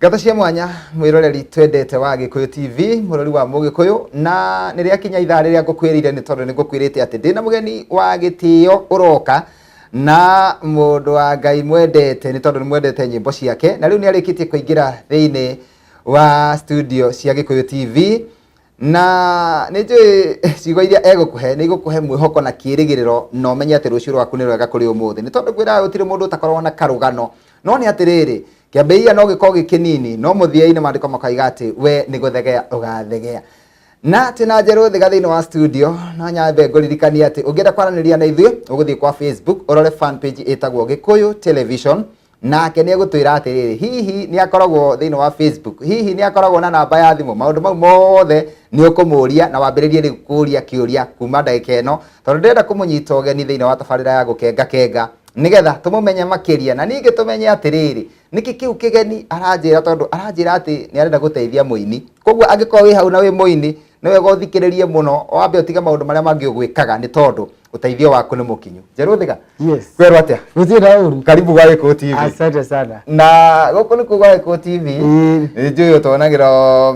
Ngatho cia mwanya mwiroreri twendete wa Gikuyu TV, mũrori wa Mũgĩkũyũ, na nĩ rĩakinya ithaa rĩrĩa ngũkwĩrire, nĩ tondũ nĩ ngũkwĩrĩte atĩ ndĩna mũgeni wa gĩtĩo ũroka na mũndũ wa Ngai mwendete, nĩ tondũ nĩ mwendete nyĩmbo ciake, na rĩu nĩ arĩkĩtie kũingĩra thĩinĩ wa studio cia Gĩkũyũ TV, na nĩ njũĩ ciugo iria egũkũhe nĩ igũkũhe mwĩhoko na kĩĩrĩgĩrĩro, na ũmenye atĩ rũciũ rwaku nĩ rwega kũrĩ ũmũthĩ, nĩ tondũ ngwĩraga gũtirĩ mũndũ ũtakoragwo na karũgano. No nĩ atĩrĩrĩ, kĩambĩrĩria no gĩkorwo gĩ kĩnini, no mũthia-inĩ maandĩko makaiga atĩ we nĩ gũthegea ũgathegea. Na twĩna Njerũ Thiga thĩinĩ wa studio. No nyambe ngũririkanie atĩ ũngĩenda kwaranĩria na ithuĩ, ũgũthiĩ kwa Facebook ũrore fan page ĩtagwo Gĩkũyũ Television, nake nĩ egũtwĩra atĩrĩrĩ, hihi nĩ akoragwo thĩinĩ wa Facebook, hihi nĩ akoragwo na namba ya thimũ. Maũndũ mau mothe nĩ ũkũmũria, na wambĩrĩrie rĩu kũria kĩũria kuma ndagĩka ĩno, tondũ ndĩrenda kũmũnyita ũgeni thĩinĩ wa tabarĩra ya Gũkenga Kenga, nĩgetha tũmũmenye makĩria, na ningĩ tũmenye atĩrĩrĩ, nĩkĩ kĩu kĩgeni aranjĩra, tondũ aranjĩra atĩ nĩ arenda gũteithia mũini. Koguo angĩkorwo wĩ hau na wĩ mũini, nĩ wega ũthikĩrĩrie mũno, wambe ũtige maũndũ marĩa mangĩ ũgwĩkaga, nĩ tondũ ũteithio waku nĩ mũkinyu. Njerũ Thiga. Yes. Kwerwo atĩa? Gũtirĩ na ũru. Karibu gwa Gĩkũyũ TV. Asante sana. Na gũkũ nĩkuo gwa Gĩkũyũ TV. Nĩ njũĩ ũtonagĩra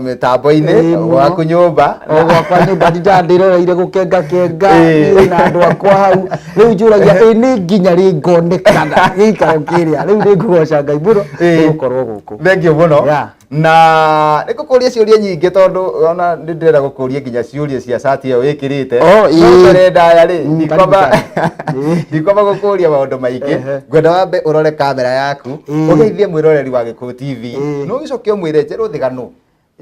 mĩtambo-inĩ Ĩĩ, mũno. gwaku nyũmba. O gwakwa nyũmba ndindaga ndĩroreire gũkenga kenga Ĩĩ. niĩ na andũ akwa hau. Rĩu njũragia ĩ nĩ nginya rĩ ngonekana gĩikaro kĩrĩa. Rĩu nĩ ngũgoca Ngai mũno Ĩĩ. nĩ gũkorwo gũkũ. Thengiũ mũno. Yeah. Na nĩ ngũkũria ciũria nyingĩ, tondũ ona nĩ ndĩrenda gũkũria nginya ciũria cia cati ĩyo wĩkĩrĩte. Oh, No ĩĩ. mbere ndaya rĩ, Karibu sana. Ĩĩ. ndikwamba gũkũria maũndũ maingĩ. Ngwenda wambe ũrore kamera yaku, ũgeithie mwĩroreri wa Gĩkũyũ TV, na ũgĩcoke ũmwĩre Njerũ Thiga nũ.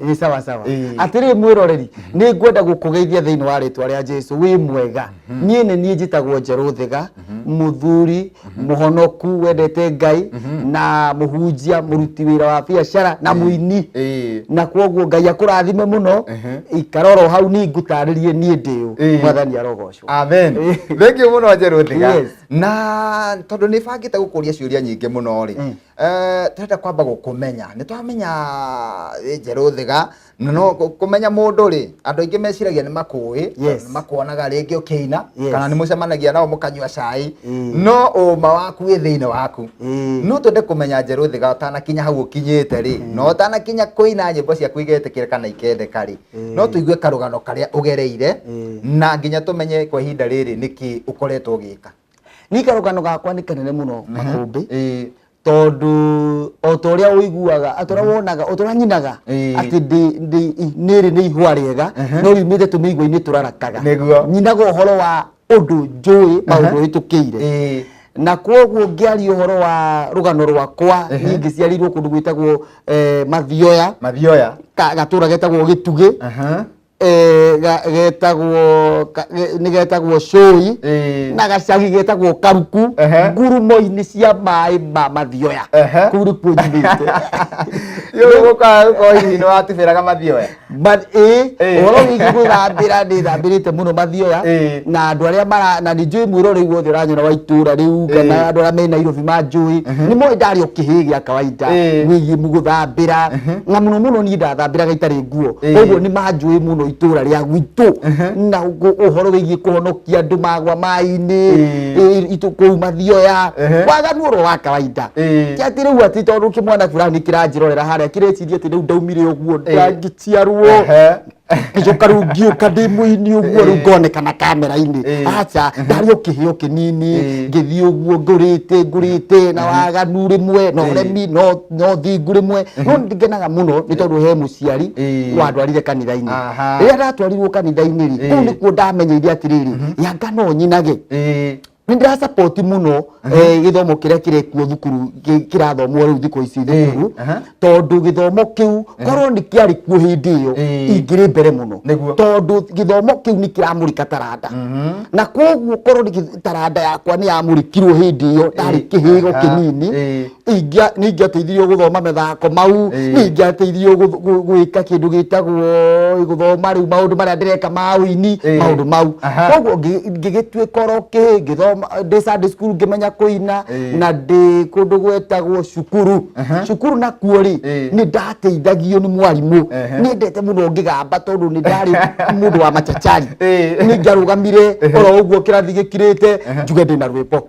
Ĩĩ, sawa sawa. Ĩĩ. Atĩrĩrĩ mwĩroreri, nĩ ngwenda gũkũgeithia thĩinĩ wa rĩtwa rĩa Jesu. Wĩ mwega? Niĩ nĩ niĩ njĩtagwo Njerũ Thiga, mũthuri mũhonoku wendete Ngai, na mũhunjia, mũruti wĩra wa biacara na mũini. Na kwoguo Ngai akũrathime mũno. Ikara oro hau, niĩ ngũtarĩrie niĩ ndĩ ũ. Mwathani arogocwo. Amen. Thengiũ mũno, Njerũ Thiga. Yes. Na tondũ nĩ bangĩte gũkũria ciũria nyingĩ mũno rĩ, tũrenda kwamba gũkũmenya. Nĩ twamenya wĩ Njerũ Thiga, na no kũmenya mũndũ rĩ, andũ aingĩ meciragia nĩ makũĩ, nĩ makuonaga rĩngĩ ũkĩina, kana nĩ mũcemanagia nao mũkanyua cai, no ũma waku wĩ thĩinĩ waku. No twende kũmenya Njerũ Thiga ũtanakinya hau ũkinyĩte rĩ, na ũtanakinya kũina nyĩmbo ciaku igetĩkĩrĩka na ikendeka rĩ, no tũigue karũgano karĩa ũgereire, na nginya tũmenye kwa ihinda rĩrĩ nĩkĩ ũkoretwo ũgĩka. Niĩ karũgano gakwa nĩ kanene mũno, makũmbĩ, tondũ o ta ũrĩa ũiguaga, o ta ũrĩa wonaga, o ta ũrĩa nyinaga atĩ nĩrĩ nĩ ihũa rĩega no riumĩte tũmĩigua-inĩ tũrarakaga. Nyinaga ũhoro wa ũndũ njũĩ, maũndũ hĩtũkĩire, na kwoguo ngĩaria ũhoro wa rũgano rwakwa, niĩ ngĩciarĩirwo kũndũ gwĩtagwo Mathioya. Mathioya. Gatũra getagwo Gĩtugĩ. Getagwo nĩ getagwo Cũi, na gacagi getagwo Karuku, ngurumo-inĩ cia maĩ ma Mathioya. Kũu nĩkuo nyumĩte. Gũkorwo hihi nĩ watubĩraga Mathioya? Ĩĩ, ũhoro wĩgiĩ gwĩthambĩra, nĩ thambĩrĩte mũno Mathioya. Na andũ arĩa mara na nĩ njũĩ mwĩrorei wothe ũranyona wa itũra rĩu, kana andũ arĩa me Nairobi manjũĩ, nĩ moĩ ndarĩ o kĩhĩĩ gĩa kawaida wĩgiĩ gũthambĩra, na mũno mũno niĩ ndathambĩraga itarĩ nguo. Koguo nĩ manjũĩ mũno itũra rĩa gwitũ, na ũhoro wĩgiĩ kũhonokia andũ magwa maĩ-inĩ, kũu Mathioya, waganu oro wa kawaida. Ti atĩ rĩu atĩ tondũ kĩmwana fulani kĩranjĩrorera harĩa kĩreciria atĩ rĩu ndaumire ũguo ndangĩciarwo, ngĩcoka rĩu ngĩũka ndĩ mũini ũguo, rĩu ngonekana kamera-inĩ. Aca, ndarĩ o kĩheo kĩnini, ngĩthiĩ ũguo ngũrĩte ngũrĩte na waganu rĩmwe, na ũremi, no thingu rĩmwe. No nĩ ngenaga mũno nĩ tondũ he mũciari wandwarire kanitha-inĩ. Rĩrĩa ndatwarirwo kanitha-inĩ rĩ, kũu nĩkuo ndamenyeire atĩrĩrĩ, yanga no nyinage. Nĩ ndĩrasapoti mũno gĩthomo kĩrĩa kĩrekuo thukuru, kĩrathomwo rĩu thikũ ici thukuru, tondũ gĩthomo kĩu korwo nĩ kĩarĩ kuo hĩndĩ ĩyo, ingĩrĩ mbere mũno. Tondũ gĩthomo kĩu nĩ kĩramũrĩka taranda, na koguo korwo nĩ taranda yakwa nĩ yamũrĩkirwo hĩndĩ ĩyo ndarĩ kĩhĩgo kĩnini, nĩ ingĩateithirio gũthoma mĩthako mau, nĩ ingĩateithirio gwĩka kĩndũ gĩtagwo gũthoma rĩu maũndũ marĩa ndĩreka ma ũini, maũndũ mau. Koguo ngĩgĩtuĩka oro kĩhĩ ngĩthoma. Ndĩ Sunday school ngĩmenya kũina. Na ndĩ kũndũ gwetagwo cukuru, cukuru nakuo rĩ, nĩ ndateithagio nĩ mwarimũ. Nĩendete mũno ngĩgamba tondũ nĩ ndarĩ mũndũ wa machachari. Nĩ ngĩarũgamire oro ũguo kĩrathi gĩkirĩte, njuge ndĩna rwĩmbo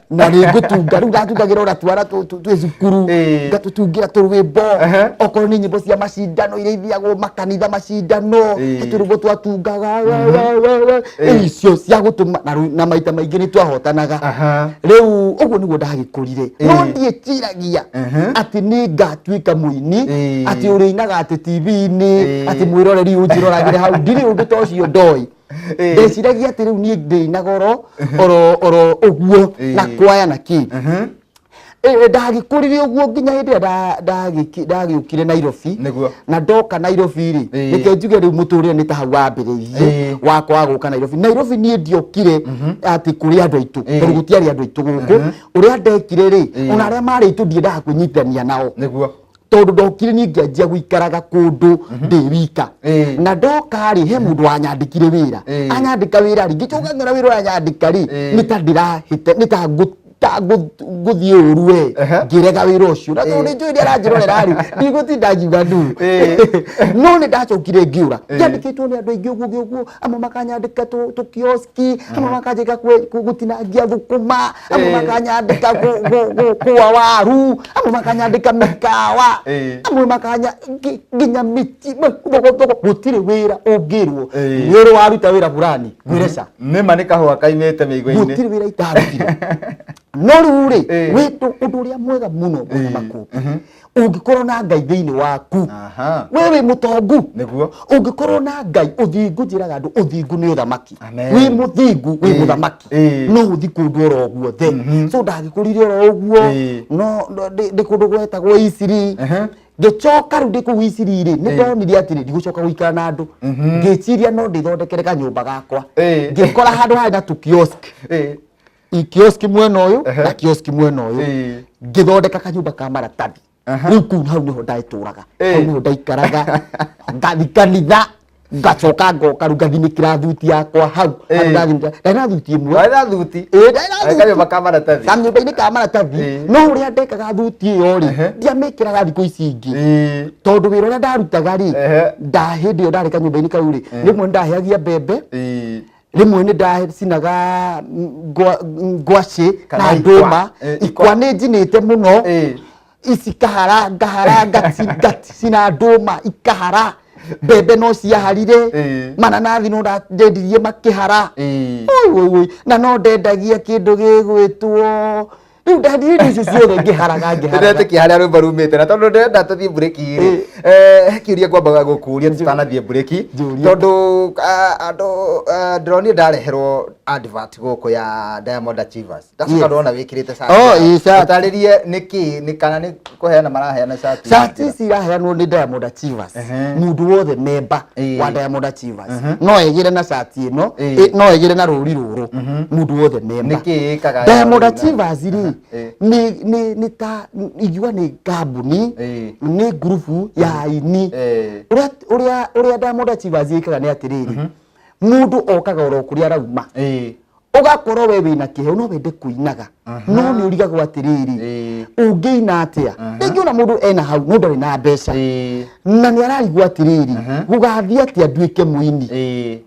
na nĩ ngũtunga. Rĩu ndatungagĩra ona twana twĩ cukuru, ngatũtungĩra tũrwĩmbo, okorwo nĩ nyĩmbo cia macindano iria ithiagwo makanitha, macindano, he tũrwĩmbo twatungaga we, icio cia gũtũma na na maita maingĩ nĩ twahotanaga. Rĩu ũguo nĩguo ndagĩkũrire, no ndiĩciragia atĩ nĩ ngatuĩka mũini, atĩ ũrĩinaga atĩ TV-inĩ, atĩ mwĩroreri ũnjĩroragĩre hau. Ndirĩ ũndũ ta ũcio ndoĩ. Ndeciragia atĩ rĩu niĩ ndĩinaga oro oro oro ũguo na kwaya na kĩ. Ndagĩkũrire ũguo nginya hĩndĩ ĩrĩa ndagĩũkire Nairobi. Na ndoka Nairobi rĩ, reke njuge rĩu mũtũrĩre nĩ ta hau wambĩrĩirie wakwa wa gũka Nairobi. Nairobi niĩ ndiokire atĩ kũrĩ andũ aitũ, tondũ gũtiarĩ andũ aitũ gũkũ. Ũrĩa ndekire rĩ, ona arĩa marĩ aitũ ndiendaga kwĩnyitithania nao, tondũ ndokire niĩ ngĩanjia gũikaraga kũndũ ndĩ wika. Na ndoka rĩ, he mũndũ wanyandĩkire wĩra. Anyandĩka wĩra rĩ, ngĩcoka ngĩona wĩra ũrĩa anyandĩka rĩ, nĩ ta ndĩrahĩte, nĩ ta ngũthiĩ ũru we. Ngĩrega wĩra ũcio, na tondũ nĩ njũĩ nĩ aranjĩrorera rĩ, ndigũtinda ngiuga ndu. No nĩ ndacokire ngĩũra. Ngĩandĩkĩtwo nĩ andũ aingĩ ũguo ũguo, amwe makanyandĩka tũkioski, amwe makanjĩka gũtinangia thũkũma, amwe makanyandĩka kũa waru, amwe makanyandĩka mĩkawa, amwe makanya nginya mĩti thogothogo. Gũtirĩ wĩra ũngĩrwo nĩ ũrĩ waruta wĩra fulani ngwĩre ca. Nĩma nĩ kahũa kaimĩte mĩigua-inĩ. Gũtirĩ wĩra itarutire. No rĩu rĩ, wĩndũ ũndũ ũrĩa mwega mũno, bwana Makũmbĩ, ũngĩkorwo na Ngai thĩinĩ waku, we wĩ mũtongu. Ũngĩkorwo na Ngai, ũthingu, njĩraga andũ ũthingu nĩ ũthamaki. Amen. Wĩ mũthingu wĩ mũthamaki. No ũthi kũndũ oro guothe. So ndagĩkũrire oro ũguo. No ndĩ kũndũ gwetagwo Isiri. Ngĩcoka rĩu ndĩ kũu Isiri rĩ, nĩ ndonire atĩrĩ, ndigũcoka gũikara na andũ. Ngĩciria no ndĩthondekere kanyũmba gakwa. Ngĩkora handũ harĩ na tũkiosk, kioski mwena ũyũ na kioski mwena ũyũ. Ngĩthondeka kanyũmba ka maratathi. Rĩu kũu hau nĩho ndetũraga, hau nĩho ndaikaraga. Ngathi kanitha, ngacoka ngoka, rĩu ngathinĩkĩra thuti yakwa hau. Hau ndathinĩkĩra, ndarĩ na thuti ĩmwe. Warĩ na thuti? Ĩĩ, ndarĩ na Arĩ thuti. Kanyũmba ka maratathi. Kanyũmba-inĩ ka maratathi. No ũrĩa ndekaga, thuti ĩyo rĩ, ndiamĩkĩraga thikũ ici ingĩ, tondũ wĩra ũrĩa ndarutaga rĩ, nda hĩndĩ ĩyo ndarĩ kanyũmba-inĩ kau rĩ, rĩmwe nĩ ndaheagia mbembe, rĩmwe nĩ ndacinaga ngwacĩ Kana na ikwa. ndũma. Ikwa. Ikwa nĩ njinĩte mũno. Ici kahara ngahara, ngacina ndũma ikahara, mbembe no ciaharire, mananathi no ndendirie makĩhara. Oi, oi, oi. Na no ndendagia kĩndũ gĩgwĩtwo, rĩu ndendirie indo icio ciothe ngĩharaga, ngĩharaga. Ndĩretĩkia harĩa rwĩmbo rumĩte, na tondũ ndĩrenda tũthiĩ mburĩki rĩ, he kĩũria ngwambaga gũkũria tũtanathiĩ mburĩki. Njũria. Tondũ andũ, ndĩronire ndareherwo advert gũkũ ya Diamond Achievers, ndacoka ndona wĩkĩrĩte cati. Oh, ĩĩ, cati. Ũtarĩrie nĩkĩ, nĩ kana nĩ kũheana maraheana cati? Cati ici iraheanwo nĩ Diamond Achievers. Mũndũ wothe memba wa Diamond Achievers no egĩre na cati ĩno, no egĩre na rũri rũrũ, mũndũ wothe memba. Nĩkĩ ĩkaga? Diamond Achievers rĩ, nĩ ta ingiuga nĩ kambuni, nĩ ngurubu ya aini. Ũrĩa Diamond Achievers ĩkaga nĩ atĩrĩrĩ, mũndũ okaga oro kũrĩa arauma, ũgakorwo we wĩna kĩheo, no wende kũinaga, no nĩ ũrigagwo atĩrĩrĩ, ũngĩina atĩa? Rĩngĩ ona mũndũ ena hau no ndarĩ na mbeca, na nĩ ararigwo atĩrĩrĩ, gũgathiĩ atĩa nduĩke mũini?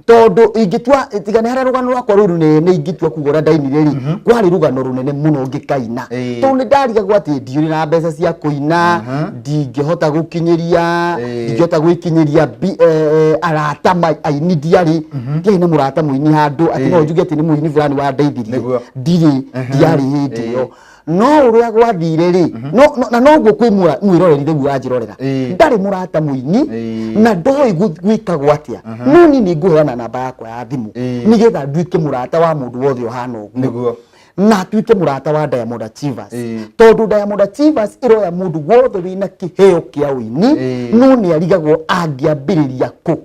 Tondũ ingĩtua, tiga nĩ harĩa rũgano rwakwa rũu rũnene, ingĩtua kuga ũrĩa ndainire rĩ, kwarĩ rũgano rũnene mũno ngĩkaina, tondũ nĩ ndarigagwo atĩ ndiũrĩ na mbeca cia kũina, ndingĩhota gũkinyĩria, ndingĩhota gwĩkinyĩria arata aini. Ndiarĩ na mũrata mũini handũ atĩ no njuge atĩ nĩ mũini fulani wandeithirie. Ndirĩ, ndiarĩ hĩndĩ ĩyo. No ũrĩa gwathire rĩ, na noguo kwĩ mwĩroreri rĩu wanjĩrorera, ndarĩ mũrata mũini na ndoĩ gwĩkagwo atĩa, no niĩ nĩ ngũheana namba yakwa ya thimũ nĩgetha nduĩke mũrata wa mũndũ wothe ũhana ũguo. Na atuĩke mũrata wa Diamond Achievers, tondũ Diamond Achievers ĩroya mũndũ wothe wĩna kĩheo kĩa ũini, no nĩ arigagwo angĩambĩrĩria kũ.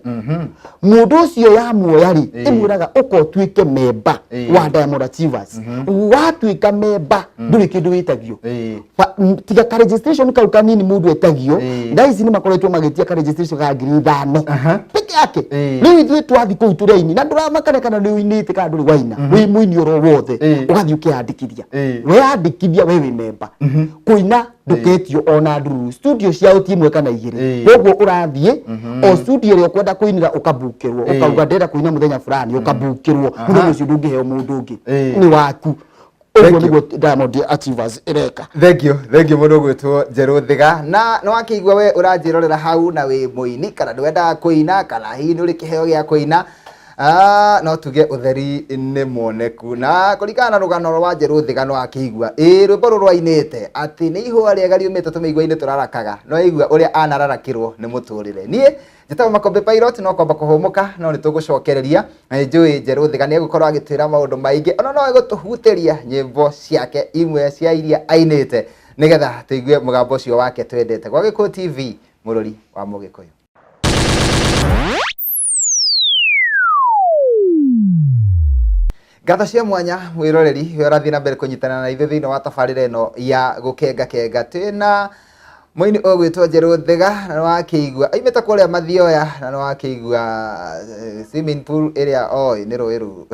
Mũndũ ũcio yamuoya rĩ, ĩmwĩraga ũka ũtuĩke memba wa Diamond Achievers. Watuĩka memba, ndũrĩ kĩndũ wĩtagio. Tiga ka registration kau kanini mũndũ etagio. Thaa ici nĩ makoretwo magĩtia ka registration ka 5,000 peke yake. Rĩu ithuĩ twathi kũu tũrĩ aini, na ndũramakana kana nĩ ũinĩte kana ndũrĩ waina, wĩ mũini oro wothe, ũgathiĩ ũkeyandĩkithia. Weyandĩkithia, we wĩ memba, kũina ndũketio ona ndururu. Studio ciao ti ĩmwe kana igĩrĩ. Koguo ũrathiĩ o studio ĩrĩa ũkwenda kũinĩra, ũkabukĩrwo, ũkauga ndĩrenda kũina mũthenya fulani, ũkabukĩrwo. Mũthenya ũcio ndũngĩheo mũndũ ũngĩ, nĩ waku. Ũguo Thank you. nĩguo Diamond Achievers ĩreka. Thank you, thank you mũndũ ũgwĩtwo Njerũ Thiga. Na nĩ wakĩigua we ũranjĩrorera hau na wĩ mũini kana ndwendaga kũina kana hihi nĩ ũrĩ kĩheo gĩa kũina. Ah, no tuge ũtheri nĩ muoneku, na kũringana na rũgano rwa Njerũ Thiga nĩ wakĩigua ĩ rwĩmbo rũrũ ainĩte atĩ nĩ ihũa rĩega riumĩte tũmĩigua-inĩ tũrarakaga. No igua ũrĩa anararakĩrwo nĩ mũtũrĩre. Niĩ njĩtagwo Makombe Pilot, no kwamba kũhũmũka, no nĩ tũgũcokereria. Na nĩ njũĩ Njerũ Thiga nĩ egũkorwo agĩtwĩra maũndũ maingĩ, ona no egũtũhutĩria nyĩmbo ciake imwe cia iria ainĩte, nĩgetha tũigue mũgambo ũcio wake twendete. Gwa Gĩkũyũ TV, mũrũri wa Mũgĩkũyũ. Ngatho cia mwanya mwĩroreri we ũrathiĩ na mbere kũnyitana na ithuĩ thĩinĩ wa tabarĩra ĩno ya gũkenga kenga. Twĩna mũini ũgwĩtwo Njerũ Thiga, na nĩwakĩigua aimĩte kũrĩa Mathioya, na nĩwakĩigua swimming pool ĩrĩa oĩ nĩ rũĩ rũu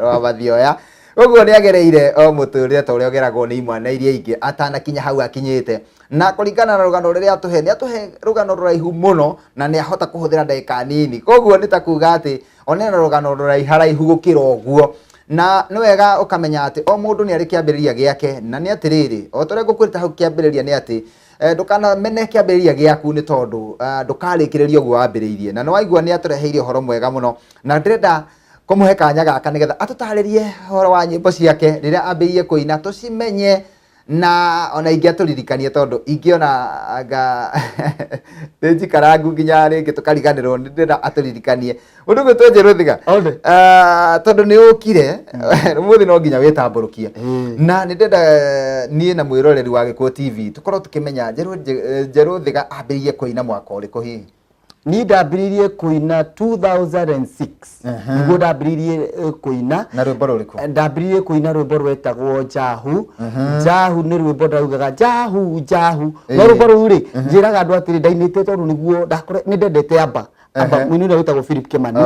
rwa Mathioya. Ũguo nĩ agereire o mũtũrĩre ta ũrĩa ũgeragwo nĩ imwana iria ingĩ atanakinya hau akinyĩte. Na kũringana na rũgano rũrĩa atũhe, nĩ atũhe rũgano rũraihu mũno, na nĩ ahota kũhũthĩra ndagĩka nini, koguo nĩ ta kuga atĩ ona ena rũgano rũraiharaihu gũkĩra ũguo. Na nĩ wega ũkamenya atĩ o mũndũ nĩ arĩ kĩambĩrĩria gĩake, na nĩ atĩrĩrĩ, o ta ũrĩa ngũkwĩrĩte hau kĩambĩrĩria, nĩ atĩ ndũkanamene kĩambĩrĩria gĩaku, nĩ tondũ ndũkarĩkĩrĩria ũguo wambĩrĩirie. Na nĩ waigua nĩ atũreheire ũhoro mwega mũno, na ndĩrenda kũmũhe kanya gaka nĩgetha atũtarĩrie ũhoro wa nyĩmbo ciake, rĩrĩa ambĩrĩirie kũina, tũcimenye, na ona ingĩ atũririkanie, tondũ ingĩona anga nĩ njikarangu nginya rĩngĩ tũkariganĩrwo. Nĩ ndĩrenda atũririkanie ũndũ ũgwĩtwo Njerũ Thiga. One. Ah, tondũ nĩ ũkire ũmũthĩ, no nginya wĩtambũrũkie, na nĩ ndĩrenda niĩ na mwĩroreri wa Gĩkũyũ TV tũkorwo tũkĩmenya Njerũ Thiga ambĩrĩirie kũina mwaka ũrĩkũ hihi? Niĩ ndambĩrĩirie kũina 2006, nĩguo ndambĩrĩirie kũina. Na rwĩmbo rũrĩkũ? Ndambĩrĩirie kũina rwĩmbo rwetagwo Njahu. Njahu nĩ rwĩmbo ndaugaga njahu njahu, no rwĩmbo rũu rĩ, njĩraga andũ atĩrĩ, ndainĩte tondũ nĩguo nĩ ndendete amba amba mũini ũrĩa wĩtagwo Philip Kimani,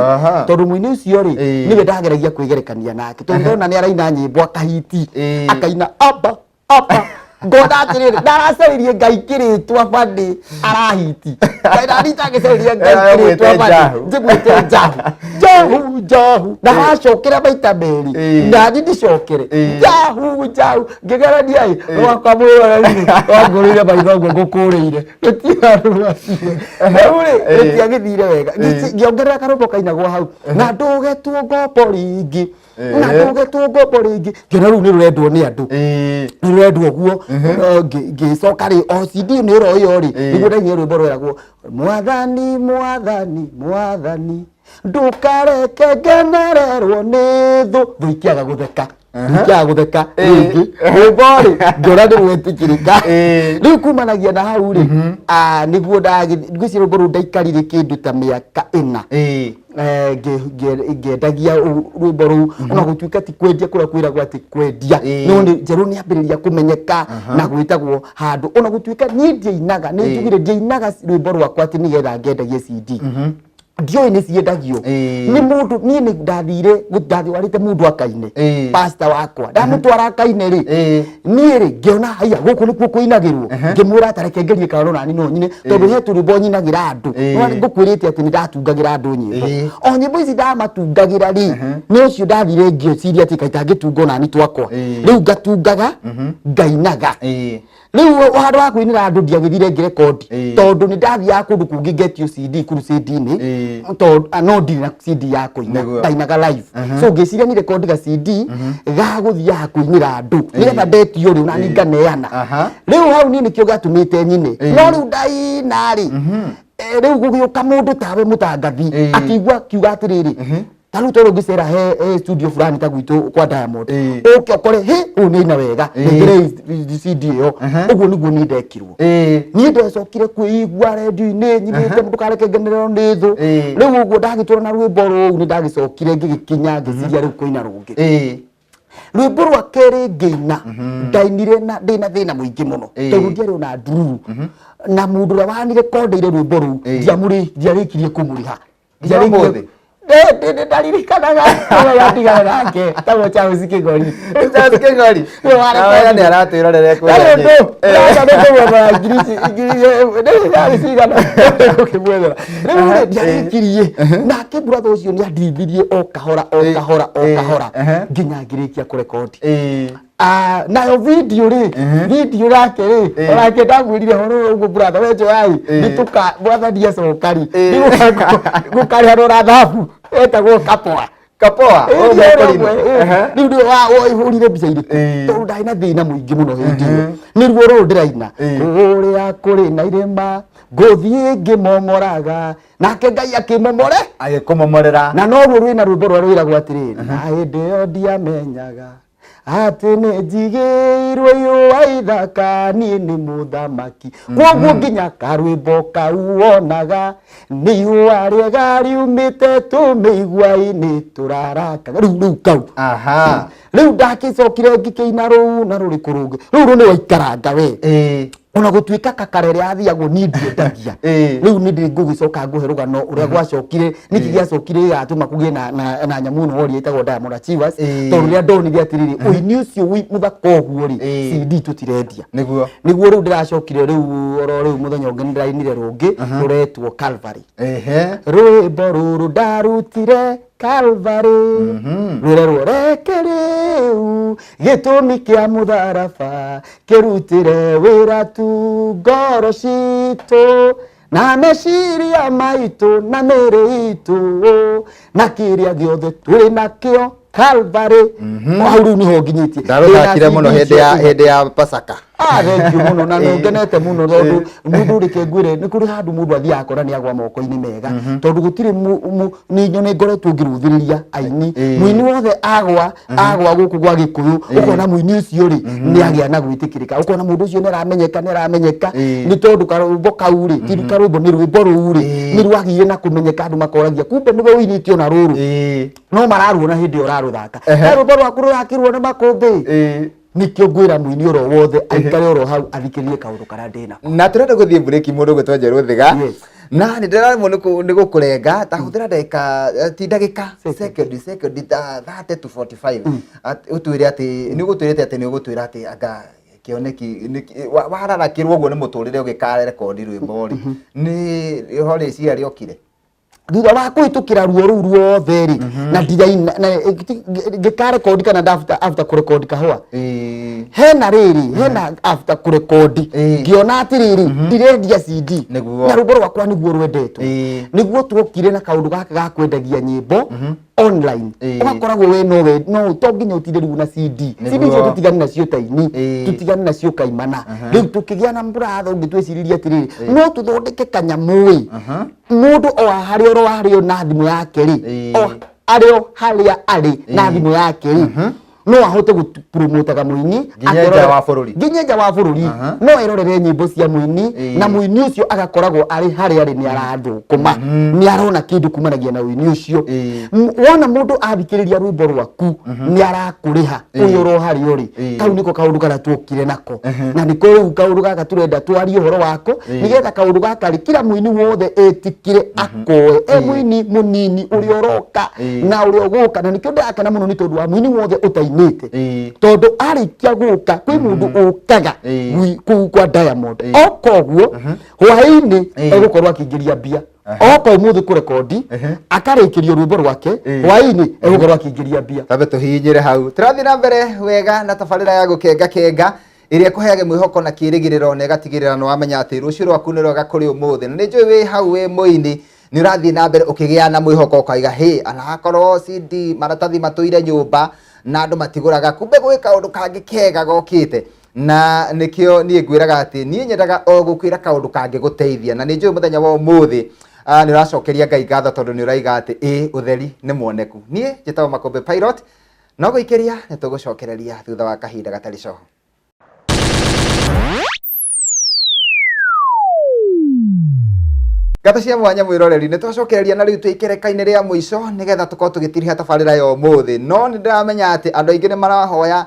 tondũ mũini ũcio rĩ, nĩwe ndageragia kwĩgerekania nake, tondũ ndona nĩ araina nyĩmbo akahiti, akaina amba amba, ngona atĩrĩrĩ, ndaracaririe Ngai kĩrĩtwa bani arahiti, Ngai ndanita agĩcaririe Ngai Eh, kĩrĩtwa ũmwĩte bani. Njahu. Njĩmwĩte Njahu, Njahu, Njahu, na wacokera maita merĩ, nani ndicokere Njahu Njahu, ngĩgerania ĩ wakwa mwĩroreri wangũrĩire maitho ũguo ngũkũrĩire gũtiarũacio rĩu rĩ, gĩtiagĩthire wega. Ngĩongerera karũmbo kainagwo hau na ndũgetwo ngombo rĩngĩ, na ndũgetwo ngombo rĩngĩ, ngĩona rĩu nĩ rũrendwo nĩ andũ, nĩ rũrendwo ũguo. Ngĩcoka rĩ, o CD nĩ ĩro ĩyo rĩ, nĩguo ndainire rwĩmbo rweragwo Mwathani, Mwathani, Mwathani, ndũkareke ngenererwo nĩ thũ, thũ ikĩaga gũtheka, ikĩaga gũtheka rĩngĩ. Rwĩmbo rĩ, ngĩona nĩ rwetĩkĩrĩka. Rĩu kumanagia na hau rĩ, nĩguo ngwĩciria rwĩmbo rũu ndaikarire kĩndũ ta mĩaka 4 ngĩendagia rwĩmbo rũu, ona gũtuĩka ti kwendia kũrĩa kwĩragwo atĩ kwendia, no nĩ Njerũ nĩ ambĩrĩria kũmenyeka na gwĩtagwo handũ, ona gũtuĩka niĩ ndiainaga, nĩ njugire ndiainaga rwĩmbo rwakwa atĩ nĩgetha ngendagie CD, ndiũĩ nĩ ciendagio. Nĩ mũndũ niĩ nĩ ndathire ndatwarĩte mũndũ akaine, pastor wakwa, ndamũtwara akaine rĩ, niĩ rĩ, ngĩona haiya gũkũ nĩkuo kũinagĩrwo, ngĩmwĩra atareke ngerie kana no nani no nyine, tondũ he tũrwĩmbo nyinagĩra andũ. No ngũkwĩrĩte atĩ nĩ ndatungagĩra andũ nyĩmbo, o nyĩmbo ici ndamatungagĩra rĩ, nĩ ũcio ndathire ngĩciria atĩ kaita ngĩtunga onani twakwa. Rĩu ngatungaga, ngainaga. Rĩu handũ ha kũinĩra andũ, ndiagĩthire ngĩrekondi, tondũ nĩ ndathiaga kũndũ kũngĩ ngetio CD crusade-inĩ, tondũ no ndirĩ na CD ya kũina. Ndainaga live, so ngĩciria nĩ rekondi ga CD ga gũthiaga kũinĩra andũ, nĩgetha ndetio rĩ, onani nganeana. Rĩu hau niĩ nĩkĩo gĩatũmĩte nyine. No rĩu ndaina rĩ, rĩu gũgĩũka mũndũ tawe mũtangathi, akĩigua akiuga atĩrĩrĩ, Ta rĩu tondũ ngĩcera he studio fulani ta gwitũ kwa Diamond, ũke ũkore he ũyũ nĩ aina wega, nĩngĩre CD ĩyo. Ũguo nĩguo niĩ ndekirwo. Niĩ ndecokire kwĩigua rendio-inĩ nyinĩte, ndũkareke ngenererwo nĩ thũ. Rĩu ũguo ndagĩtũra na rwĩmbo rũu, nĩ ndagĩcokire ngĩgĩkinya ngĩciria rĩu kũina rũngĩ. Rwĩmbo rwa kerĩ ngĩina, ndainire na ndĩna thĩna mũingĩ mũno, tondũ ndiarĩ ona ndururu, na mũndũ ũrĩa wanirekondeire rwĩmbo rũu ndiarĩkirie kũmũrĩha. Nginya ũmũthĩ? Ndaririkanaga ũrĩa yatigana nake tagwo Charles Kĩgori. Charles Kĩgori. Nĩwe warekondi. Nĩ aratwĩrorera Ndarĩ ũndũ ndĩrenda nĩ kũmwethera ngiri ici, ngiri nĩ cigana gũkĩmwethera rĩu rĩ, ndiarĩkirie nake. Brother ũcio nĩ andirithirie o kahora o kahora o kahora nginya ngĩrĩkia kũrekondi. Ah, nayo video rĩ, video yake rĩ, onake ndamwĩrire horo ũguo, brother we njoyai, nĩ tũka mwathani acoka rĩ, nĩ gũkarĩhanwo na thabu etagwo Kapoa. Kapoa. Ĩĩ, Ũyũ nĩ ũrĩa Mũkorino. ũmwe, ĩĩ. Rĩu nĩwe waihũrire mbica irĩkũ, tondũ ndarĩ na thĩna mũingĩ mũno hĩndĩ ĩyo. Nĩ ruo rũrũ ndĩraina, kũrĩa kũrĩ na irĩma ngũthiĩ ngĩmomoraga, nake Ngai akĩmomore. Agĩkũmomorera. Na noruo rwĩna rwĩmbo rũrĩa rwĩragwo atĩrĩrĩ, na hĩndĩ ĩyo ndiamenyaga atĩ nĩ njigĩirwo iũa ithaka, niĩ nĩ mũthamaki. Kwoguo nginya karwĩmbo kau wonaga nĩ iũa rĩega riumĩte tũmĩigua-inĩ tũrarakaga rĩu kau. Rĩu ndakĩcokire ngĩkĩina rũu na rũrĩkũ rũngĩ rũu rũ nĩ waikaranga we, ona gũtuĩka kakara ĩrĩa athiagwo niĩ ndiendagia. Rĩu nĩ ndĩ ngũgĩcoka ngũhe rũgano ũrĩa gwacokire, nĩkĩ gĩacokire gĩgatũma kũgĩe na nyamũ ĩno woria ĩtagwo Diamond Achievers. Tondũ rĩrĩa ndonire atĩrĩrĩ, ũini ũcio wĩ mũthaka ũguo rĩ, CD tũtirendia. Nĩguo rĩu ndĩracokire rĩu oro rĩu mũthenya ũngĩ nĩndĩrainire rũngĩ rũretwo Calvary. Rwĩmbo rũrũ ndarutire Calvary, rũrerwo reke rĩu gĩtũmi kĩa mũtharaba kĩrutĩre wĩra tu ngoro citũ na meciria maitũ na mĩĩrĩ itũ na kĩrĩa gĩothe twĩ nakĩo Calvary. O hau rĩu nĩho nginyĩtie. Ndarũthakire mũno hĩndĩ ya Pasaka. Ah, thank you mũno, na nĩ ngenete mũno tondũ mũndũ, reke ngwĩre, nĩ kũrĩ handũ mũndũ athiaga akona nĩ agwa moko-inĩ mega, tondũ gũtirĩ nĩ nĩ ngoretwo ngĩrũthĩrĩria aini. Mũini wothe agwa agwa gũkũ gwa Gĩkũyũ, ũkona mũini ũcio rĩ nĩ agĩa na gwĩtĩkĩrĩka, ũkona mũndũ ũcio nĩ aramenyeka, nĩ aramenyeka, nĩ tondũ karũmbo kau rĩ, ti karũmbo, nĩ rwĩmbo rũu rĩ, nĩ rwagĩire na kũmenyeka. Andũ makoragia kumbe nĩwe ũinĩte ona rũrũ, no mararuona hĩndĩ ĩyo ũrarũthaka. Rwĩmbo rwaku rũrakĩrwo nĩ makũmbĩ. Nĩkĩo ngwĩra mũini oro wothe aikare oro hau athikĩrĩrie kaũndũ karĩa ndĩnako. Na tũrenda gũthiĩ mburĩki, mũndũ ũgwĩtwo Njerũ Thiga. Yes. Na nĩ ndĩraremwo nĩ gũkũrenga, ta hũthĩra ndagĩka, ti ndagĩka, second second ta 30 to 45. Ũtwĩre atĩ nĩ ũgũtwĩrĩte atĩ nĩ ũgũtwĩra atĩ anga kĩoneki wararakĩrwo ũguo nĩ mũtũrĩre ũgĩkarekondi rwĩmbo rĩ, nĩ ho rĩciria rĩokire. Thutha wa kũhĩtũkĩra ruo rũu ruothe rĩ, na ndiraina na ngĩkarekondi kana after kũrekondi kahũa, hena rĩrĩ, hena after kũrekondi, ngĩona atĩrĩrĩ, ndirendia CD, na rwĩmbo rwakwa nĩguo rwendetwo. Nĩguo tuokire na kaũndũ gaka ga kwendagia nyĩmbo online. Ũgakoragwo we nowe, no to nginya ũtinde rĩu na CD. CD icio tũtigane nacio taini, tũtigane nacio kaimana. Rĩu tũkĩgĩa na mũratho ũngĩ, twĩciririe atĩrĩrĩ, no tũthondeke kanyamũ ĩ, mũndũ o harĩa oro harĩa na thimũ yake rĩ, o arĩ o harĩa arĩ na thimũ yake rĩ, no ahote gũpromotaga mũini. Nginya nja wa bũrũri. Nginya nja wa bũrũri, no erorere nyĩmbo cia mũini, na mũini ũcio agakoragwo arĩ harĩa arĩ nĩ arathũkũma, nĩ arona kĩndũ kumanagia na ũini ũcio. Wona mũndũ athikĩrĩria rwĩmbo rwaku nĩ arakũrĩha ũyũ oro harĩa ũrĩ. Kau nĩko kaũndũ karĩa tuokire nako, na nĩko rĩu kaũndũ gaka tũrenda twarie ũhoro wako, nĩgetha kaũndũ gaka rĩ, kila mũini wothe etĩkĩre akoe e mũini mũnini ũrĩa ũroka na ũrĩa ũgũka. Na nĩkĩo ndĩrakena mũno nĩ tondũ wa mũini wothe ũtainĩte, tondũ arĩkia gũka kwĩ mũndũ ũkaga kũu kwa Diamond, oka ũguo hwaĩ-inĩ egũkorwo akĩingĩria mbia. Oka ũmũthĩ kũrekondi, akarĩkĩrio rwĩmbo rwake, hwaĩ-inĩ egũkorwo akĩingĩria mbia. Tambe tũhihinyĩre hau. Tũrathiĩ na mbere wega na tabarĩra ya Gũkenga Kenga, ĩrĩa ĩkũheage mwĩhoko na kĩĩrĩgĩrĩro, na ĩgatigĩrĩra nĩ wamenya atĩ rũciũ rwaku nĩ rwega kũrĩ ũmũthĩ. Na nĩ njũĩ wĩ hau wĩ mũini nĩ ũrathiĩ na mbere ũkĩgĩa na mwĩhoko, ũkaiga hĩ, anakorwo CD maratathi matũire nyũmba na andũ matigũraga, kumbe gwĩ kaũndũ kangĩ kega gokĩte. Na nĩkĩo niĩ ngwĩraga atĩ niĩ nyendaga o gũkwĩra kaũndũ kangĩgũteithia, na nĩ njũĩ mũthenya wa ũmũthĩ. Nĩ ũracokeria Ngai ngatho tondũ nĩ ũraiga atĩ ĩ ũtheri nĩ muoneku. Niĩ njĩtagwo Makũmbĩ Pilot, no gũikĩria nĩ tũgũcokereria thutha wa kahinda gatarĩ coho. Ngatho cia mwanya mwĩroreri, nĩ twacokereria na rĩu twĩ ikereka-inĩ rĩa mũico nĩgetha tũkorwo tũgĩtiriha tabarĩra ya ũmũthĩ. No nĩ ndĩramenya atĩ andũ aingĩ nĩ marahoya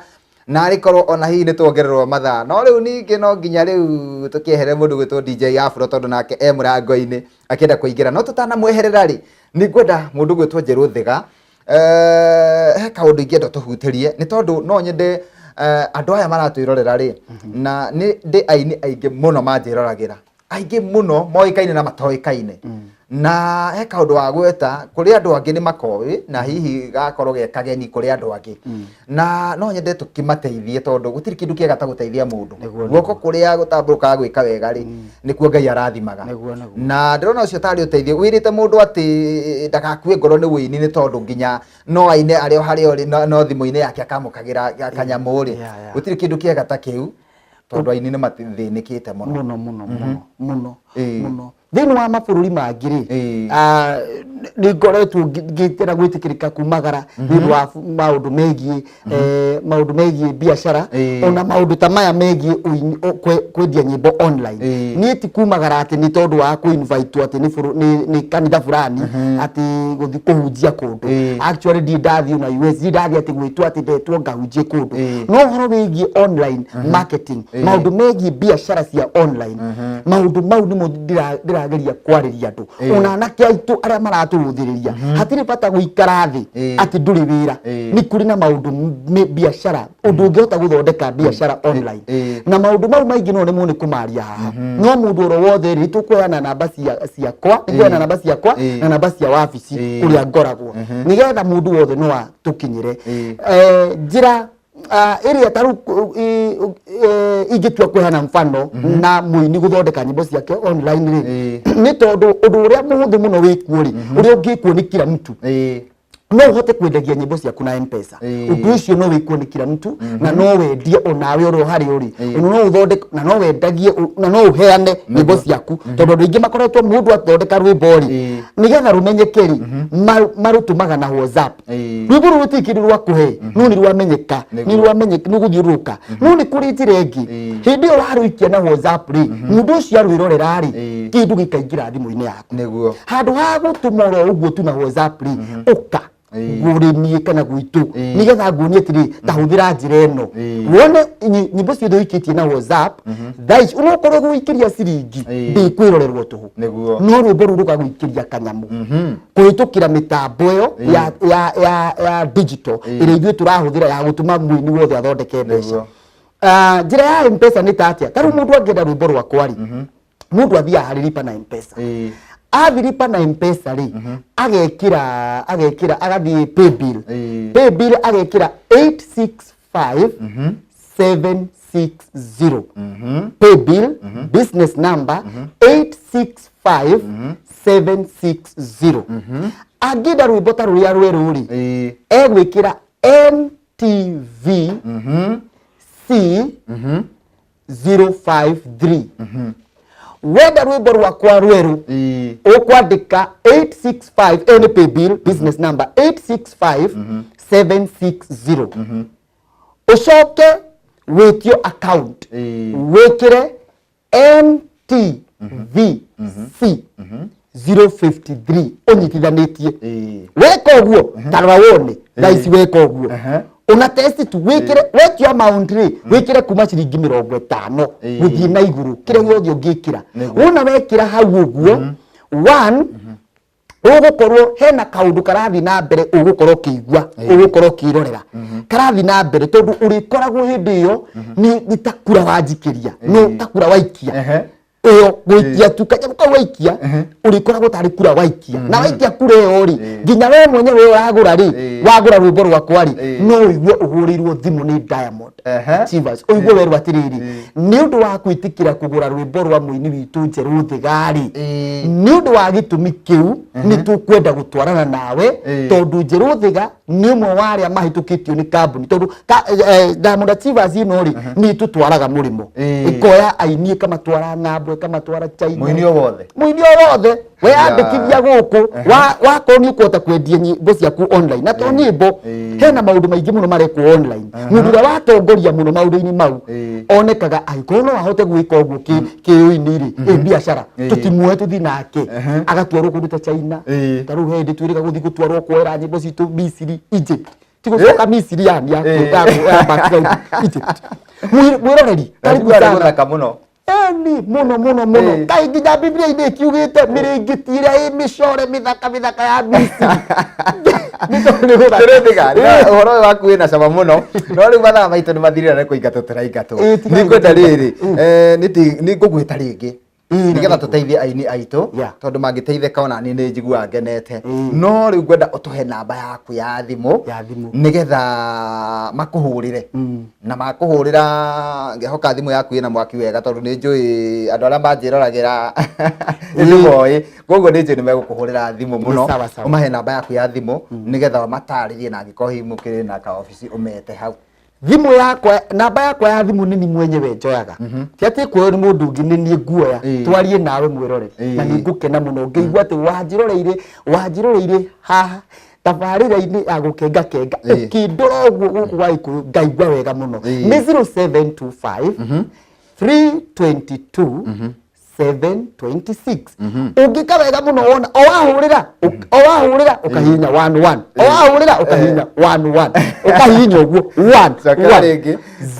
narĩ korwo ona hihi nĩ tuongererwo mathaa, no rĩu ningĩ no nginya rĩu tũkĩeherere mũndũ gwĩtwo DJ Afro tondũ nake e mũrango-inĩ akĩenda kũingĩra. No tũtanamweherera rĩ, nĩ ngwenda mũndũ gwĩtwo Njerũ Thiga, he kaũndũ ingĩenda tũhutĩrie nĩ tondũ no nyende andũ aya maratwĩrorera rĩ, na nĩ ndĩ aini aingĩ mũno manjĩroragĩra, aingĩ mũno moĩkaine na matoĩkaine, na he kaũndũ wa gweta kũrĩ andũ angĩ nĩ makoĩ na hihi gakorwo ge kageni kũrĩ andũ angĩ, na no nyende tũkĩmateithie tondũ gũtirĩ kĩndũ kĩega ta gũteithia mũndũ. Guoko kũrĩa gũtambũrũkaga gwĩka wega rĩ, nĩkuo Ngai arathimaga. Na ndĩrona ũcio tarĩ ũteithio wĩrĩte mũndũ atĩ ndagakue ngoro nĩ wĩini, nĩ tondũ nginya no aine arĩ o harĩa ũrĩ, no thimũ-inĩ yake akamũkagĩra kanyamũ rĩ, gũtirĩ kĩndũ kĩega ta kĩu tondũ aini nĩ mathĩnĩkĩte mũno. Mũno mũno mũno mũno mũno. Thĩinĩ wa mabũrũri mangĩ rĩ, nĩ ngoretwo ngĩtera gwĩtĩkĩrĩka kumagara nĩ ũndũ wa maũndũ megiĩ maũndũ megiĩ biacara, ona maũndũ ta maya megiĩ kwendia nyĩmbo online. Niĩ ti kumagara atĩ nĩ tondũ wa kũ-invite atĩ nĩ kanitha fulani atĩ gũthiĩ kũhunjia kũndũ. Actually ndirĩ ndathiĩ ona US, ndirĩ ndathiĩ atĩ gwĩtwo atĩ ndetwo ngahunjie kũndũ. No ũhoro wĩgiĩ online marketing, maũndũ megiĩ biacara cia online, maũndũ mau nĩmo ndĩrageria kwarĩria andũ, ona anake aitũ arĩa maratũrũthĩrĩria. Hatirĩ bata gũikara thĩ atĩ ndũrĩ wĩra. Nĩ kũrĩ na maũndũ biacara, ũndũ ũngĩhota gũthondeka biacara online, na maũndũ mau maingĩ no rĩmwe nĩ kũmaria haha, no mũndũ oro wothe rĩ, tũkũheana namba ciakwa, nĩngũheana namba ciakwa na namba cia wabici kũrĩa ngoragwo, nĩgetha mũndũ wothe no atũkinyĩre. Njĩra ĩrĩa ta rĩu ingĩtua kũheana mfano na mũini gũthondeka nyĩmbo ciake online rĩ, nĩ tondũ ũndũ ũrĩa mũhũthũ mũno wĩkuo rĩ, ũrĩa ũngĩkwo nĩ kila mtu, no ũhote kwendagia nyĩmbo ciaku na M-Pesa. Ũndũ ũcio no wĩkwo nĩ kila mtu, na no wendie onawe oro harĩa ũrĩ, ona no ũthondeke na no wendagie na no ũheane nyĩmbo ciaku, tondũ andũ aingĩ makoretwo mũndũ athondeka rwĩmbo rĩ, nĩgetha rũmenyeke rĩ, marũtũmaga na WhatsApp. Rwĩmbo rũrũ rũtirĩ kĩndũ rwakũhe, no nĩ rwamenyeka, nĩ rwamenyeka, nĩ gũthiũrũrũka. No nĩ kũrĩ njĩra ĩngĩ, hĩndĩ ĩyo warũikia na WhatsApp rĩ, mũndũ ũcio arwĩrorera rĩ, kĩndũ gĩkaingĩra thimũ-inĩ yaku. Handũ ha gũtũma oro ũguo tu na WhatsApp rĩ, ũka ngũrĩmie kana gwitũ, nĩgetha nguonie atĩrĩ, ta hũthĩra njĩra ĩno, wone nyĩmbo ciothe ũikĩtie na WhatsApp thaa ici, onokorwo gũikĩria ciringi ndĩkwĩrorerwo tũhũ, no rwĩmbo rũu rũgagũikĩria kanyamũ kũhĩtũkĩra mĩtambo ĩyo ya digital ĩrĩa ithuĩ tũrahũthĩra ya gũtũma mũini wothe athondeke mbeca. Njĩra ya M-Pesa nĩ ta atĩa? Ta rĩu mũndũ angĩenda rwĩmbo rwakwa rĩ, mũndũ athiaga harĩ lipa na M-Pesa. Athiĩ lipa na M-Pesa rĩ, agekĩra agathiĩ paybill, paybill agekĩra 865 760, paybill business number 865 760. Angĩenda rwĩmbo ta rũrĩa rwerũ rĩ, egwĩkĩra NTV C 053. Wenda rwĩmbo rwakwa rwerũ, ũkwandĩka 865, ĩyo nĩ paybill business number 865 760, ũcoke wĩtio account, wĩkĩre NTVC 053 ũnyitithanĩtie. Weka ũguo, ta rora wone thaa ici, weka ũguo una test tu, wĩkĩre wetio amount rĩ, wĩkĩre kuma ciringi 50 gũthiĩ na igũrũ, kĩrĩa gĩothe ũngĩkĩra. Wona wekĩra hau ũguo, one, ũgũkorwo hena kaũndũ karathiĩ na mbere, ũgũkorwo ũkĩigua, ũgũkorwo ũkĩrorera karathiĩ na mbere, tondũ ũrĩkoragwo hĩndĩ ĩyo nĩ ta kura wanjikĩria, no ta kura waikia ĩyo gũikia tu kanyamũ kau waikia, ũrĩkoragwo tarĩ kura waikia, na waikia kura ĩyo rĩ, nginya we mwenyewe ũragũra rĩ, wagũra rwĩmbo rwakwa rĩ, no ũigue ũhũrĩirwo thimũ nĩ Diamond Achievers, ũigue werwo atĩrĩrĩ, nĩ ũndũ wa gwĩtĩkĩra kũgũra rwĩmbo rwa mũini witũ Njerũ Thiga rĩ, nĩ ũndũ wa gĩtũmi kĩu nĩ tũkwenda gũtwarana nawe, tondũ Njerũ Thiga nĩ ũmwe wa arĩa mahĩtũkĩtio nĩ kambuni, tondũ Diamond Achievers ĩno rĩ, nĩ ĩtũtwaraga mũrĩmo, ĩkoya aini ĩkamatwara ng'ambo. Andũ ĩkamatwara China. Mũini o wothe? Mũini o wothe weyandĩkithia gũkũ, wakorwo nĩ ũkũhota kwendia nyĩmbo ciaku online, na to nyĩmbo, hena maũndũ maingĩ mũno marekwo online. Mũndũ ũrĩa watongoria mũno maũndũ-inĩ mau onekaga angĩkorwo no ahote gwĩka ũguo kĩũini rĩ, ĩ biacara tũtimuoe tũthiĩ nake agatwarwo kũndũ ta China. Ta rĩu he hĩndĩ twĩrĩga gũthiĩ gũtwarwo kuoera nyĩmbo citũ Misiri, Egypt, ti gũcoka Misiri yani ya background, Egypt. Mwĩroreri, karibu Najua sana. gũthaka mũno. Eni mũno mũno mũno. Kaĩ nginya Biblia-inĩ ĩkiugĩte mĩrĩngĩti ĩrĩa ĩ mĩcore mĩthaka mĩthaka ya Misiri. Nĩ tondũ nĩ gũthaka. Tũrĩthiga ũhoro ũyũ waku wĩna cama mũno, no rĩu mathaa maitũ nĩ mathirire nĩ kũingatwo tũraingatwo. Tiga Nĩngwenda kũingatwo. rĩrĩ, nĩ ngũgwĩta rĩngĩ nĩgetha tũteithie aini aitũ, tondũ mangĩteithĩka ona niĩ nĩ njiguaga ngenete. No rĩu ngwenda ũtũhe namba yaku ya thimũ Ya thimũ. nĩgetha makũhũrĩre, na makũhũrĩra ngehoka thimũ yaku ĩna mwaki wega, tondũ nĩ njũĩ andũ arĩa manjĩroragĩra nĩ moĩ, koguo nĩ njũĩ nĩ megũkũhũrĩra thimũ mũno. Sawa, sawa. Ũmahe namba yaku ya thimũ nĩgetha matarĩrie, na angĩkorwo hihi mũkĩrĩ na kaobici ũmete hau. Thimũ yakwa, namba yakwa ya thimũ nĩ ni mwenyewe njoyaga, ti atĩ kuoywo nĩ mũndũ ũngĩ, nĩ niĩ nguoya twarie nawe mwĩroreri, na nĩ ngũkena mũno ngĩigua atĩ wanjĩroreire haha tabarĩra-inĩ ya gũkenga kenga, ũkĩndora ũguo gũkũ gwa Gĩkũyũ ngaigua wega mũno. Nĩ 0725 322 726. Ũngĩka wega mũno wona o wahũrĩra, o wahũrĩra ũkahihinya 11, o wahũrĩra ũkahihinya 11, ũkahihinya ũguo 1. Cokera rĩngĩ.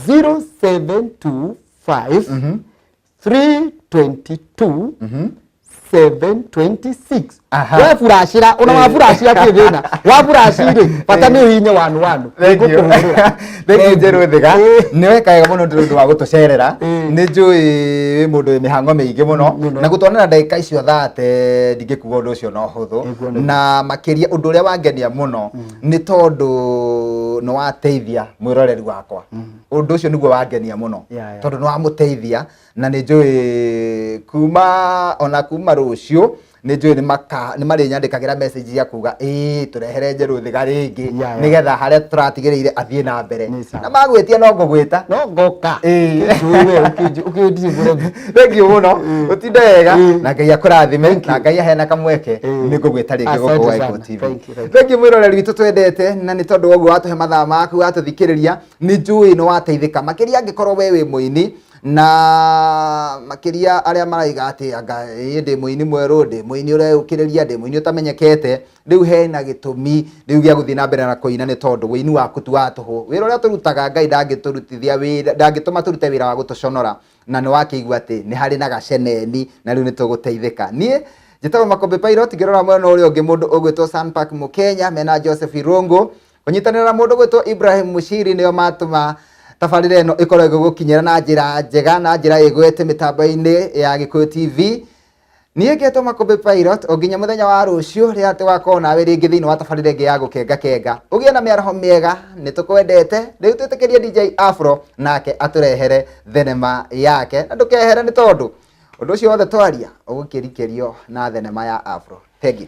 0725 322 726. We buracĩra, ona waburacĩra tirĩ thĩna, waburaci rĩ, bata nĩ ũhihinye 11. Thank you. Nĩngũkũhũrĩra. Thank you, Njerũ Thiga. Nĩ weka wega mũno nĩ ũndũ wa gũtũcerera. Nĩ njũĩ wĩ mũndũ wĩ mĩhang'o mĩingĩ mũno, Mũno. na gũtwonera ndagĩka icio thate ndingĩkuga ũndũ ũcio no hũthũ. Nĩguo, nĩguo. Na makĩria ũndũ ũrĩa wangenia mũno nĩ tondũ nĩ wateithia mwĩroreri wakwa. Ũndũ ũcio nĩguo wangenia mũno, tondũ nĩ wamũteithia, na nĩ njũĩ kuma ona kuma rũciũ nĩ njũĩ nĩ marĩnyandĩkagĩra message ya kuga ĩĩ tũrehere Njerũ Thiga rĩngĩ, nĩgetha harĩa tũratigĩrĩire athiĩ na mbere. Nĩ sawa. Na magwĩtia no ngũgwĩta. No ngoka. Kĩnjũĩ we, ũkĩndirĩ mũremi. Thank you mũno, ũtinde wega, na Ngai akũrathime, Thank na you. Ngai aheana kamweke nĩ ngũgwĩta rĩngĩ Asante gũkũ sana. Waikũ TV. Thank you, thank you. Thank you mwĩroreri witũ twendete, na nĩ tondũ wa ũguo watũhe mathaa maku watũthikĩrĩria, nĩ njũĩ nĩ wateithĩka makĩria angĩkorwo we wĩ mũini, na makĩria arĩa maraiga atĩ anga ĩ ndĩ mũini mwerũ, ndĩ mũini ũreyũkĩrĩria, ndĩ mũini ũtamenyekete. Rĩu hena gĩtũmi rĩu gĩa gũthiĩ na mbere na kũina, nĩ tondũ wĩini waku ti wa tũhũ. Wĩra ũrĩa tũrutaga, Ngai ndangĩtũrutithia wĩra, ndangĩtũma tũrute wĩra wa gũtũconora, na nĩ wakĩigua atĩ nĩ harĩ na gaceneni na rĩu nĩ tũgũteithĩka. Niĩ njĩtagwo Makũmbĩ Pilot, ngĩrora mwena ũrĩa ũngĩ mũndũ ũgwĩtwo Sanpark Mũkenya mena Joseph Irũngũ kũnyitanĩra na mũndũ gwĩtwo Ibrahim Mushiri, nĩo matũma tabarĩra ĩno ĩkorwo ĩgĩgũkinyĩra na njĩra njega na njĩra ĩgwete mĩtambo-inĩ ya Gĩkũyũ TV. Niĩ ngetwo Makũmbĩ Pilot, o nginya mũthenya wa rũciũ rĩrĩa tũgakorwo nawe rĩngĩ thĩinĩ wa tabarĩra ĩngĩ ya gũkenga kenga. Ũgĩe na mĩaraho mĩega, nĩ tũkwendete. Rĩu twĩtĩkĩrie DJ Afro nake atũrehere thenema yake, na ndũkehere nĩ tondũ ũndũ ũcio wothe twaria ũgũkĩrikĩrio na thenema ya Afro. Thank you.